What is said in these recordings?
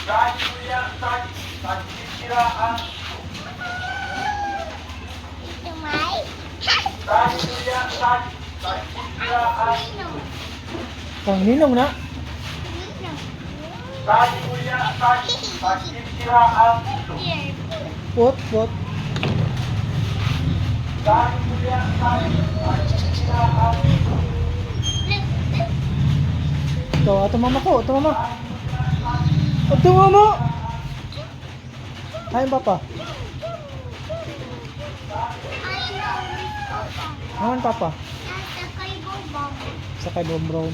Ito may. Ninong. Kang ninong na. Ninong. Pot, pot. Ito, ato mama ko, ato mama. Ato mama! Ay, papa. Ay, no. Papa. Naman papa. Nasa kay Bobong. Sa kay Bomrom.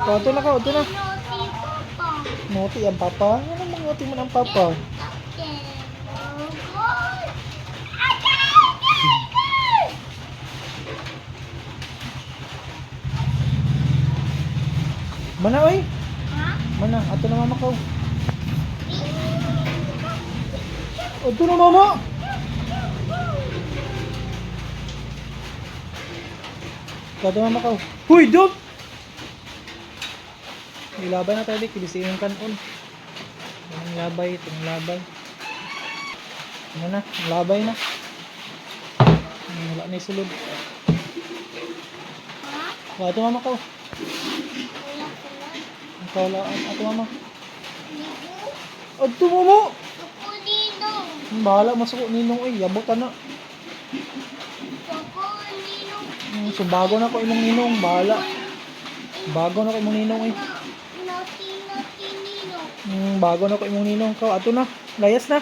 Ito, ato na ka, ato na. Naughty Papa. Naughty ang papa. Ano mang naughty man ang papa? Okay. Good. Okay, okay, good. Mana oy? Ha? Mana, ato na mama ko. Ato na mama! Ato mama ko. Huy, dog! Ilabay na tayo, kibisi yung kanon. Ang labay, itong labay. Ano na, ang labay na. Wala na yung sulod. Ha? Ato mama ko. Wala sila. Ang kawalaan. Ato mama. Ligo. Ato mama! Suko ninong. Ang bahala, masuko ninong ay, yabot na. Suko ninong. Sumbago na ko imong ninong, bahala. Bago na ko imong ninong eh. Naughty, naughty ninong. Bago na ko imong ninong ko. Ato na, layas na.